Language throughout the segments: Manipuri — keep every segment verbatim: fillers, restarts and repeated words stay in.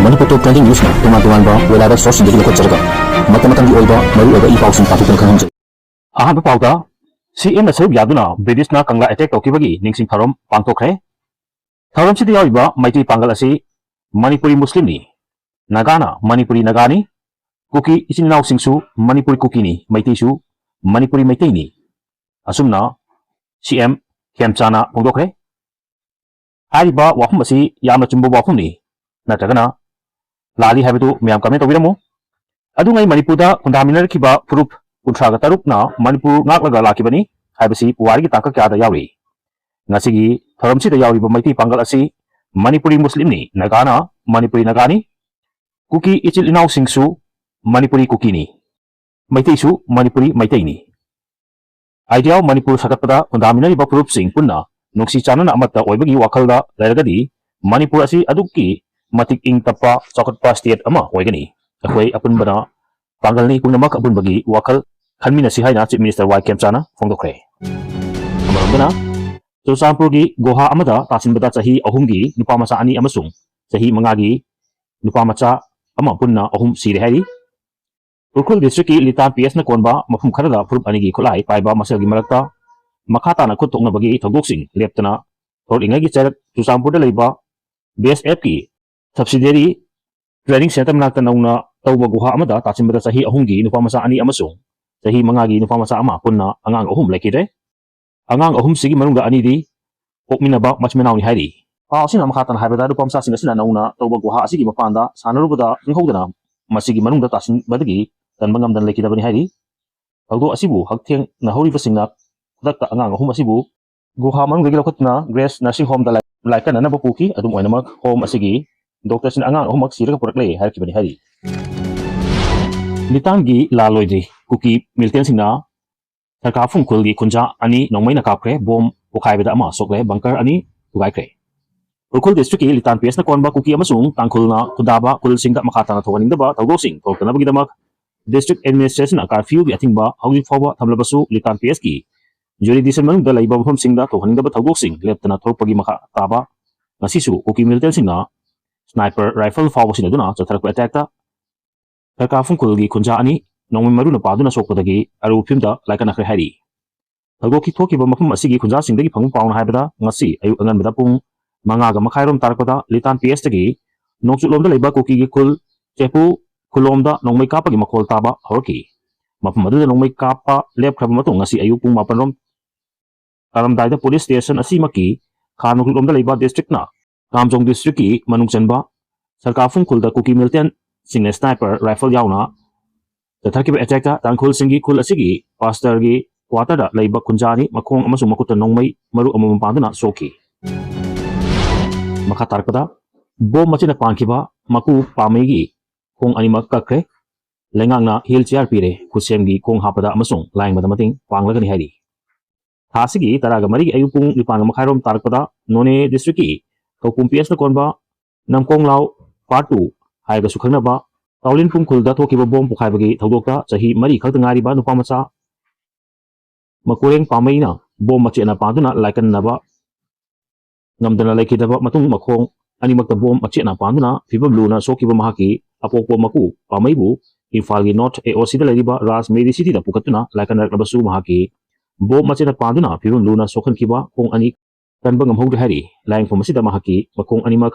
ꯃꯅꯤꯄꯨꯔ ꯇꯣꯞ ꯇ꯭ꯔꯦꯟꯗꯤꯡ ꯅ꯭ꯌꯨꯁꯅ ꯇꯣꯉꯥꯟ ꯇꯣꯉꯥꯟꯕ ꯔꯤꯂꯥꯏꯕꯜ ꯁꯣꯔꯁꯁꯤꯡꯗꯒꯤ ꯂꯧꯈꯠꯆꯔꯒ ꯃꯇꯝ ꯃꯇꯝꯒꯤ ꯑꯣꯏꯕ ꯃꯔꯨꯑꯣꯏꯕ ꯏ ꯄꯥꯎꯁꯤꯡ ꯄꯥꯊꯣꯛꯇꯨꯅ ꯈꯪꯍꯟꯖꯩ꯫ ꯑꯍꯥꯟꯕ ꯄꯥꯎꯗ, ꯁꯤ ꯑꯦꯝꯅ ꯁꯔꯨꯛ ꯌꯥꯗꯨꯅ ꯕ꯭ꯔꯤꯇꯤꯁꯅ ꯀꯪꯂꯥ ꯑꯦꯇꯦꯛ ꯇꯧꯈꯤꯕꯒꯤ ꯅꯤꯡꯁꯤꯡ ꯊꯧꯔꯝ ꯄꯥꯡꯊꯣꯛꯈ꯭ꯔꯦ꯫ ꯊꯧꯔꯝꯁꯤꯗ ꯌꯥꯎꯔꯤꯕ ꯃꯩꯇꯩ ꯄꯥꯡꯒꯜ ꯑꯁꯤ ꯃꯅꯤꯄꯨꯔꯤ ꯃꯨꯁꯂꯤꯝꯅꯤ, ꯅꯥꯒꯥꯅ ꯃꯅꯤꯄꯨꯔꯤ ꯅꯥꯒꯥꯅꯤ, ꯀꯨꯀꯤ ꯏꯆꯤꯟ ꯏꯅꯥꯎꯁꯤꯡꯁꯨ ꯃꯅꯤꯄꯨꯔꯤ ꯀꯨꯀꯤꯅꯤ, ꯃꯩꯇꯩꯁꯨ ꯃꯅꯤꯄꯨꯔꯤ ꯃꯩꯇꯩꯅꯤ꯫ ꯑꯁꯨꯝꯅ ꯁꯤ ꯑꯦꯝ ꯈꯦꯝꯆꯥꯅ ꯐꯣꯡꯗꯣꯛꯈ꯭ꯔꯦ꯫ ꯍꯥꯏꯔꯤꯕ ꯋꯥꯐꯝ ꯑꯁꯤ ꯌꯥꯝꯅ ꯆꯨꯝꯕ ꯋꯥꯐꯝꯅꯤ, ꯅꯠꯇ꯭ꯔꯒꯅ ꯂꯥꯜꯂꯤ ꯍꯥꯏꯕꯗꯨ ꯃꯌꯥꯝ ꯀꯃꯦꯟ ꯇꯧꯕꯤꯔꯝꯃꯨ꯫ ꯑꯗꯨꯉꯩ ꯃꯅꯤꯄꯨꯔꯗ ꯈꯨꯟꯗꯥꯃꯤꯟꯅꯔꯛꯈꯤꯕ ꯐꯨꯔꯨꯞ ꯀꯨꯟꯊ꯭ꯔꯥꯒ ꯇꯔꯨꯛꯅ ꯃꯅꯤꯄꯨꯔ ꯉꯥꯛꯂꯒ ꯂꯥꯛꯈꯤꯕꯅꯤ ꯍꯥꯏꯕꯁꯤ ꯄꯨꯋꯥꯔꯤꯒꯤ ꯇꯥꯡꯀꯛ ꯀꯌꯥꯗ ꯌꯥꯎꯔꯤ꯫ ꯉꯁꯤꯒꯤ ꯊꯧꯔꯝꯁꯤꯗ ꯌꯥꯎꯔꯤꯕ ꯃꯩꯇꯩ ꯄꯥꯡꯒꯜ ꯑꯁꯤ ꯃꯅꯤꯄꯨꯔꯤ ꯃꯨꯁꯂꯤꯝꯅꯤ, ꯅꯥꯒꯥꯅ ꯃꯅꯤꯄꯨꯔꯤ ꯅꯥꯒꯥꯅꯤ, ꯀꯨꯀꯤ ꯏꯆꯤꯜ ꯏꯅꯥꯎꯁꯤꯡꯁꯨ ꯃꯅꯤꯄꯨꯔꯤ ꯀꯨꯀꯤꯅꯤ, ꯃꯩꯇꯩꯁꯨ ꯃꯅꯤꯄꯨꯔꯤ ꯃꯩꯇꯩꯅꯤ꯫ Ideal ꯃꯅꯤꯄꯨꯔ ꯁꯥꯒꯠꯄꯗ ꯈꯨꯟꯗꯥꯃꯤꯟꯅꯔꯤꯕ ꯐꯨꯔꯨꯞꯁꯤꯡ ꯄꯨꯟꯅ ꯅꯨꯡꯁꯤ ꯆꯥꯟꯅꯅ ꯑꯃꯠꯇ ꯑꯣꯏꯕꯒꯤ ꯋꯥꯈꯜꯗ ꯂꯩꯔꯒꯗꯤ ꯃꯅꯤꯄꯨꯔ ꯑꯁꯤ ꯑꯗꯨꯛꯀꯤ ꯃꯇꯤꯛ ꯏꯪ ꯇꯞꯄ, ꯆꯥꯎꯈꯠꯄ state ꯑꯃ ꯑꯣꯏꯒꯅꯤ꯫ ꯑꯩꯈꯣꯏ ꯑꯄꯨꯟꯕꯅ ꯄꯥꯡꯒꯜꯅꯤ, ꯄꯨꯝꯅꯃꯛ ꯑꯄꯨꯟꯕꯒꯤ ꯋꯥꯈꯜ ꯈꯟꯃꯤꯟꯅꯁꯤ ꯍꯥꯏꯅ Chief Minister ꯋꯥꯏ ꯈꯦꯝꯆꯥꯅ ꯐꯣꯡꯗꯣꯛꯈ꯭ꯔꯦ꯫ ꯑꯃꯔꯣꯝꯗꯅ, ꯆꯨꯔꯆꯥꯟꯄꯨꯔꯒꯤ ꯒꯨꯍꯥ ꯑꯃꯗ ꯇꯥꯁꯤꯟꯕꯗ ꯆꯍꯤ ꯑꯍꯨꯝꯒꯤ ꯅꯨꯄꯥ ꯃꯆꯥ ꯑꯅꯤ ꯑꯃꯁꯨꯡ ꯆꯍꯤ ꯃꯉꯥꯒꯤ ꯅꯨꯄꯥ ꯃꯆꯥ ꯑꯃ ꯄꯨꯟꯅ ꯑꯍꯨꯝ ꯁꯤꯔꯦ ꯍꯥꯏꯔꯤ꯫ ꯎꯈ꯭ꯔꯨꯜ districtꯀꯤ ꯂꯤꯇꯥꯟ P Sꯅ ꯀꯣꯟꯕ ꯃꯐꯝ ꯈꯔꯗ ꯐꯨꯔꯨꯞ ꯑꯅꯤꯒꯤ ꯈꯨꯠꯂꯥꯏ ꯄꯥꯏꯕ ꯃꯁꯦꯜꯒꯤ ꯃꯔꯛꯇ ꯃꯈꯥ ꯇꯥꯅ ꯈꯨꯠ ꯊꯣꯛꯅꯕꯒꯤ ꯊꯧꯗꯣꯛꯁꯤꯡ ꯂꯦꯞꯇꯅ ꯊꯣꯛꯂꯤꯉꯩꯒꯤ ꯆꯩꯔꯛ ꯆꯨꯔꯆꯥꯟꯄꯨꯔꯗ ꯂꯩꯕ B S Fꯀꯤ subsidiary training centre ꯃꯅꯥꯛꯇ ꯅꯧꯅ ꯇꯧꯕ ꯒꯨꯍꯥ ꯑꯃꯗ ꯇꯥꯁꯤꯟꯕꯗ ꯆꯍꯤ ꯑꯍꯨꯝꯒꯤ ꯅꯨꯄꯥ ꯃꯆꯥ ꯑꯅꯤ ꯑꯃꯁꯨꯡ ꯆꯍꯤ ꯃꯉꯥꯒꯤ ꯅꯨꯄꯥ ꯃꯆꯥ ꯑꯃ ꯄꯨꯟꯅ ꯑꯉꯥꯡ ꯑꯍꯨꯝ ꯂꯩꯈꯤꯗ꯭ꯔꯦ꯫ ꯑꯉꯥꯡ ꯑꯍꯨꯝꯁꯤꯒꯤ ꯃꯅꯨꯡꯗ ꯑꯅꯤꯗꯤ ꯄꯣꯛꯃꯤꯟꯅꯕ ꯃꯆꯤꯟ ꯃꯅꯥꯎꯅꯤ ꯍꯥꯏꯔꯤ꯫ ꯄꯥꯎ ꯑꯁꯤꯅ ꯃꯈꯥ ꯇꯥꯅ ꯍꯥꯏꯕꯗ, ꯅꯨꯄꯥ ꯃꯆꯥꯁꯤꯡ ꯑꯁꯤꯅ ꯅꯧꯅ ꯇꯧꯕ ꯒꯨꯍꯥ ꯑꯁꯤꯒꯤ ꯃꯄꯥꯟꯗ ꯁꯥꯟꯅꯔꯨꯕꯗ ꯈꯪꯍꯧꯗꯅ ꯃꯁꯤꯒꯤ ꯃꯅꯨꯡꯗ ꯇꯥꯁꯤꯟꯕꯗꯒꯤ ꯀꯟꯕ ꯉꯝꯗꯅ ꯂꯩꯈꯤꯗꯕꯅꯤ ꯍꯥꯏꯔꯤ꯫ ꯊꯧꯗꯣꯛ ꯑꯁꯤꯕꯨ ꯍꯛꯊꯦꯡꯅꯍꯧꯔꯤꯕꯁꯤꯡꯅ ꯈꯨꯗꯛꯇ ꯑꯉꯥꯡ ꯑꯍꯨꯝ ꯑꯁꯤꯕꯨ ꯒꯨꯍꯥ ꯃꯅꯨꯡꯗꯒꯤ ꯂꯧꯈꯠꯇꯨꯅ Grace Nursing Homeꯗ ꯂꯥꯏ-, ꯂꯥꯏꯀꯠꯅꯅꯕ ꯄꯨꯈꯤ꯫ ꯑꯗꯨꯝ ꯑꯣꯏꯅꯃꯛ, home ꯑꯁꯤꯒꯤ doctorꯁꯤꯡꯅ ꯑꯉꯥꯡ ꯑꯍꯨꯝꯃꯛ ꯁꯤꯔꯒ ꯄꯨꯔꯛꯂꯦ ꯍꯥꯏꯔꯛꯈꯤꯕꯅꯤ ꯍꯥꯏꯔꯤ꯫ ꯂꯤꯇꯥꯟꯒꯤ ꯂꯥꯜ ꯂꯣꯏꯗ꯭ꯔꯤ꯫ ꯀꯨꯀꯤ militantꯁꯤꯡꯅ ꯁꯔꯀꯥꯐꯨꯡ ꯈꯨꯜꯒꯤ ꯈꯨꯟꯖꯥ ꯑꯅꯤ ꯅꯣꯡꯃꯩꯅ ꯀꯥꯞꯈ꯭ꯔꯦ꯫ ꯕꯣꯝ ꯄꯣꯈꯥꯏꯕꯗ ꯑꯃ ꯁꯣꯛꯂꯦ, bunker ꯑꯅꯤ ꯊꯨꯒꯥꯏꯈ꯭ꯔꯦ꯫ ꯎꯈ꯭ꯔꯨꯜ districtꯀꯤ ꯂꯤꯇꯥꯟ P Sꯅ ꯀꯣꯟꯕ ꯀꯨꯀꯤ ꯑꯃꯁꯨꯡ ꯇꯥꯡꯈꯨꯜꯅ ꯈꯨꯟꯗꯥꯕ ꯈꯨꯜꯁꯤꯡꯗ ꯃꯈꯥ ꯇꯥꯅ ꯊꯣꯛꯍꯟꯅꯤꯡꯗꯕ ꯊꯧꯗꯣꯛꯁꯤꯡ ꯊꯣꯛꯇꯅꯕꯒꯤꯗꯃꯛ district administrationꯅ curfewꯒꯤ ꯑꯊꯤꯡꯕ ꯍꯧꯖꯤꯛ ꯐꯥꯎꯕ ꯊꯝꯂꯕꯁꯨ, ꯂꯤꯇꯥꯟ P Sꯀꯤ jurisdiction ꯃꯅꯨꯡꯗ ꯂꯩꯕ ꯃꯐꯝꯁꯤꯡꯗ ꯊꯣꯛꯍꯟꯅꯤꯡꯗꯕ ꯊꯧꯗꯣꯛꯁꯤꯡ ꯂꯦꯞꯇꯅ ꯊꯣꯛꯂꯛꯄꯒꯤ ꯃꯈꯥ ꯇꯥꯕ ꯉꯁꯤꯁꯨ ꯀꯨꯀꯤ militantꯁꯤꯡꯅ sniper rifle ꯐꯥꯎꯕ ꯁꯤꯖꯤꯟꯅꯗꯨꯅ ꯆꯠꯊꯔꯛꯄ ꯑꯦꯇꯦꯛꯇ ꯁꯔꯀꯥꯐꯨꯡ ꯈꯨꯜꯒꯤ ꯈꯨꯟꯖꯥ ꯑꯅꯤ ꯅꯣꯡꯃꯩ ꯃꯔꯨꯅ ꯄꯥꯟꯗꯨꯅ ꯁꯣꯛꯄꯗꯒꯤ ꯑꯔꯨꯕ ꯐꯤꯕꯝꯗ ꯂꯥꯏꯀꯠꯅꯈ꯭ꯔꯦ ꯍꯥꯏꯔꯤ꯫ ꯊꯧꯗꯣꯛ ꯊꯣꯛꯈꯤꯕ ꯃꯐꯝ ꯑꯁꯤꯒꯤ ꯈꯨꯟꯖꯥꯁꯤꯡꯗꯒꯤ ꯐꯪꯕ ꯄꯥꯎꯅ ꯍꯥꯏꯕꯗ, ꯉꯁꯤ ꯑꯌꯨꯛ ꯑꯉꯟꯕꯗ ꯄꯨꯡ ꯃꯉꯥꯒ ꯃꯈꯥꯏꯔꯣꯝ ꯇꯥꯔꯛꯄꯗ ꯂꯤꯇꯥꯟ ꯄꯤ ꯑꯦꯁꯇꯒꯤ ꯅꯣꯡꯆꯨꯞꯂꯣꯝꯗ ꯂꯩꯕ ꯀꯨꯀꯤꯒꯤ ꯈꯨꯜ ꯆꯦꯄꯨ ꯈꯨꯜꯂꯣꯝꯗ ꯅꯣꯡꯃꯩ ꯀꯥꯞꯄꯒꯤ ꯃꯈꯣꯜ ꯇꯥꯕ ꯍꯧꯔꯛꯈꯤ꯫ ꯃꯐꯝ ꯑꯗꯨꯗ ꯅꯣꯡꯃꯩ ꯀꯥꯞꯄ ꯂꯦꯞꯈ꯭ꯔꯕ ꯃꯇꯨꯡ, ꯉꯁꯤ ꯑꯌꯨꯛ ꯄꯨꯡ ꯃꯥꯄꯟ ꯔꯣꯝ ꯇꯥꯔꯝꯗꯥꯏꯗ ꯄꯨꯂꯤꯁ ꯁ꯭ꯇꯦꯁꯟ ꯑꯁꯤꯃꯛꯀꯤ ꯈꯥ ꯅꯣꯡꯆꯨꯞꯂꯣꯝꯗ ꯂꯩꯕ ꯗꯤꯁꯇ꯭ꯔꯤꯛꯅ ꯀꯥꯝꯖꯣꯡ ꯗꯤꯁꯇ꯭ꯔꯤꯛꯀꯤ ꯃꯅꯨꯡ ꯆꯟꯕ ꯁꯔꯀꯥꯐꯨꯡ ꯈꯨꯜꯗ ꯀꯨꯀꯤ ꯃꯤꯂꯤꯇꯦꯟꯠꯁꯤꯡꯅ ꯁ꯭ꯅꯥꯏꯄꯔ ꯔꯥꯏꯐꯜ ꯌꯥꯎꯅ ꯆꯠꯊꯈꯤꯕ ꯑꯦꯇꯦꯛꯇ ꯇꯥꯡꯈꯨꯜꯁꯤꯡꯒꯤ ꯈꯨꯜ ꯑꯁꯤꯒꯤ ꯄꯥꯁꯇꯔꯒꯤ ꯀ꯭ꯋꯥꯇꯔꯗ ꯂꯩꯕ ꯈꯨꯟꯖꯥ ꯑꯅꯤ ꯃꯈꯣꯡ ꯑꯃꯁꯨꯡ ꯃꯈꯨꯠꯇ ꯅꯣꯡꯃꯩ ꯃꯔꯨ ꯑꯃꯃꯝ ꯄꯥꯟꯗꯨꯅ ꯁꯣꯛꯈꯤ꯫ ꯃꯈꯥ ꯇꯥꯔꯛꯄꯗ, ꯕꯣꯝ ꯃꯆꯤꯟꯅ ꯄꯥꯟꯈꯤꯕ ꯃꯀꯨ ꯄꯥꯝꯃꯩꯒꯤ ꯈꯣꯡ ꯑꯅꯤꯃꯛ ꯀꯛꯈ꯭ꯔꯦ꯫ ꯂꯩꯉꯥꯛꯅ ꯍꯤꯜ ꯆꯤꯌꯥꯔ ꯄꯤꯔꯦ, ꯈꯨꯠꯁꯦꯝꯒꯤ ꯈꯣꯡ ꯍꯥꯞꯄꯗ ꯑꯃꯁꯨꯡ ꯂꯥꯌꯦꯡꯕꯗ ꯃꯇꯦꯡ ꯄꯥꯡꯂꯒꯅꯤ ꯍꯥꯏꯔꯤ꯫ ꯊꯥ ꯑꯁꯤꯒꯤ ꯇꯔꯥꯒ ꯃꯔꯤꯒꯤ ꯑꯌꯨꯛ ꯄꯨꯡ ꯅꯤꯄꯥꯟꯒ ꯃꯈꯥꯏꯔꯣꯝ ꯇꯥꯔꯛꯄꯗ ꯅꯣꯅꯦ ꯗꯤꯁꯇ꯭ꯔꯤꯛꯀꯤ ꯀꯧꯄꯨꯝ ꯄꯤ ꯑꯦꯁꯅ ꯀꯣꯟꯕ ꯅꯝꯀꯣꯡꯂꯥꯎ ꯄꯥꯔꯠ ꯇꯨ ꯍꯥꯏꯔꯒꯁꯨ ꯈꯪꯅꯕ ꯇꯥꯎꯂꯤꯟ ꯄꯨꯡꯈꯨꯜꯗ ꯊꯣꯛꯈꯤꯕ ꯕꯣꯝ ꯄꯣꯈꯥꯏꯕꯒꯤ ꯊꯧꯗꯣꯛꯇ ꯆꯍꯤ ꯃꯔꯤ ꯈꯛꯇ ꯉꯥꯏꯔꯤꯕ ꯅꯨꯄꯥ ꯃꯆꯥ ꯃꯀꯨꯔꯦꯡ ꯄꯥꯝꯃꯩꯅ ꯕꯣꯝ ꯃꯆꯦꯠꯅ ꯄꯥꯟꯗꯨꯅ ꯂꯥꯏꯀꯠꯅꯕ ꯉꯝꯗꯅ ꯂꯩꯈꯤꯗꯕ ꯃꯇꯨꯡ, ꯃꯈꯣꯡ ꯑꯅꯤꯃꯛꯇ ꯕꯣꯝ ꯃꯆꯦꯠꯅ ꯄꯥꯟꯗꯨꯅ ꯐꯤꯕꯝ ꯂꯨꯅ ꯁꯣꯛꯈꯤꯕ ꯃꯍꯥꯛꯀꯤ ꯑꯄꯣꯛꯄ ꯃꯀꯨ ꯄꯥꯝꯃꯩꯕꯨ ꯏꯝꯐꯥꯜꯒꯤ ꯅꯣꯔꯠ ꯑꯦ ꯑꯣ ꯁꯤꯗ ꯂꯩꯔꯤꯕ ꯔꯥꯖ ꯃꯦꯗꯤꯁꯤꯇꯤꯗ ꯄꯨꯈꯠꯇꯨꯅ ꯂꯥꯏꯀꯠꯅꯔꯛꯂꯕꯁꯨ, ꯃꯍꯥꯛꯀꯤ ꯕꯣꯝ ꯃꯆꯦꯠꯅ ꯄꯥꯟꯗꯨꯅ ꯐꯤꯕꯝ ꯂꯨꯅ ꯁꯣꯛꯍꯟꯈꯤꯕ ꯈꯣꯡ ꯑꯅꯤ ꯀꯟꯕ ꯉꯝꯍꯧꯗ꯭ꯔꯦ ꯍꯥꯏꯔꯤ꯫ ꯂꯥꯌꯦꯡꯐꯝ ꯑꯁꯤꯗ ꯃꯍꯥꯛꯀꯤ ꯃꯈꯣꯡ ꯑꯅꯤꯃꯛ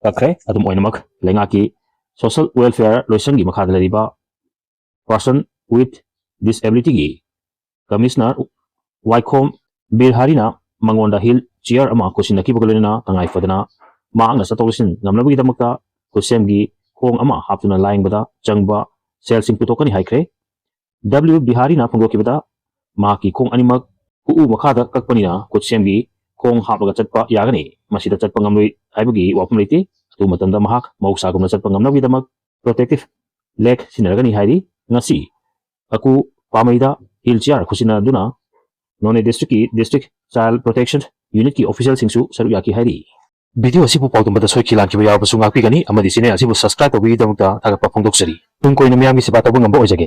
ꯀꯛꯈ꯭ꯔꯦ꯫ ꯑꯗꯨꯝ ꯑꯣꯏꯅꯃꯛ, ꯂꯩꯉꯥꯛꯀꯤ ꯁꯣꯁꯦꯜ ꯋꯦꯜꯐꯤꯌꯔ ꯂꯣꯏꯁꯪꯒꯤ ꯃꯈꯥꯗ ꯂꯩꯔꯤꯕ ꯄꯥꯔꯁꯟ ꯋꯤꯠ ꯗꯤꯁꯑꯦꯕꯤꯂꯤꯇꯤꯒꯤ ꯀꯃꯤꯁꯅꯔ ꯋꯥꯏꯈꯣꯝ ꯕꯤꯔꯍꯥꯔꯤꯅ ꯃꯉꯣꯟꯗ ꯍꯤꯜ ꯆꯤꯌꯔ ꯑꯃ ꯈꯨꯠꯁꯤꯟꯅꯈꯤꯕꯒ ꯂꯣꯏꯅꯅ ꯇꯉꯥꯏ ꯐꯗꯅ ꯃꯍꯥꯛꯅ ꯆꯠꯊꯣꯛ ꯆꯠꯁꯤꯟ ꯉꯝꯅꯕꯒꯤꯗꯃꯛꯇ ꯈꯨꯠꯁꯦꯝꯒꯤ ꯈꯣꯡ ꯑꯃ ꯍꯥꯞꯇꯨꯅ ꯂꯥꯌꯦꯡꯕꯗ ꯆꯪꯕ ꯁꯦꯜꯁꯤꯡ ꯄꯨꯊꯣꯛꯀꯅꯤ ꯍꯥꯏꯈ꯭ꯔꯦ꯫ ꯗꯕ꯭ꯂꯤꯎ ꯕꯤꯍꯥꯔꯤꯅ ꯐꯣꯡꯗꯣꯛꯈꯤꯕꯗ, ꯃꯍꯥꯛꯀꯤ ꯈꯣꯡ ꯑꯅꯤꯃꯛ ꯈꯨꯎ ꯃꯈꯥꯗ ꯀꯛꯄꯅꯤꯅ ꯈꯨꯠꯁꯦꯝꯒꯤ ꯈꯣꯡ ꯍꯥꯞꯂꯒ ꯆꯠꯄ ꯌꯥꯒꯅꯤ, ꯃꯁꯤꯗ ꯆꯠꯄ ꯉꯝꯂꯣꯏ ꯍꯥꯏꯕꯒꯤ ꯋꯥꯐꯝ ꯂꯩꯇꯦ꯫ ꯑꯊꯨꯕ ꯃꯇꯝꯗ ꯃꯍꯥꯛ ꯃꯍꯧꯁꯥꯒꯨꯝꯅ ꯆꯠꯄ ꯉꯝꯅꯕꯒꯤꯗꯃꯛ ꯄ꯭ꯔꯣꯇꯦꯛꯇꯤꯚ ꯂꯦꯒ ꯁꯤꯖꯤꯟꯅꯔꯒꯅꯤ ꯍꯥꯏꯔꯤ꯫ ꯉꯁꯤ ꯑꯀꯨ ꯄꯥꯃꯩꯗ ꯍꯤꯜ ꯆꯤꯌꯥꯔ ꯈꯨꯠꯁꯤꯟꯅꯗꯨꯅ ꯅꯣꯅꯦ ꯗꯤꯁꯇ꯭ꯔꯤꯛꯀꯤ ꯗꯤꯁꯇ꯭ꯔꯤꯛ ꯆꯥꯏꯜ ꯄ꯭ꯔꯣꯇꯦꯛꯁꯟ ꯌꯨꯅꯤꯠꯀꯤ ꯑꯣꯐꯤꯁꯤꯌꯦꯜꯁꯤꯡꯁꯨ ꯁꯔꯨꯛ ꯌꯥꯈꯤ ꯍꯥꯏꯔꯤ꯫ ꯚꯤꯗꯤꯑꯣ ꯑꯁꯤꯕꯨ ꯄꯥꯎꯗꯝꯕꯗ ꯁꯣꯏꯈꯤ ꯂꯥꯟꯈꯤꯕ ꯌꯥꯎꯔꯕꯁꯨ ꯉꯥꯛꯄꯤꯒꯅꯤ ꯑꯃꯗꯤ ꯆꯦꯅꯦꯜ ꯑꯁꯤꯕꯨ ꯁꯕꯁꯀ꯭ꯔꯥꯏꯕ ꯇꯧꯕꯤꯕꯒꯤꯗꯃꯛꯇ ꯊꯥꯒꯠꯄ ꯐꯣꯡꯗꯣꯛꯆꯔꯤ꯫ ꯇꯨꯡ ꯀꯣꯏꯅ ꯃꯤꯌꯥꯝꯒꯤ ꯁꯦꯕꯥ ꯇꯧꯕ ꯉꯝꯕ ꯑꯣꯏꯖꯒꯦ꯫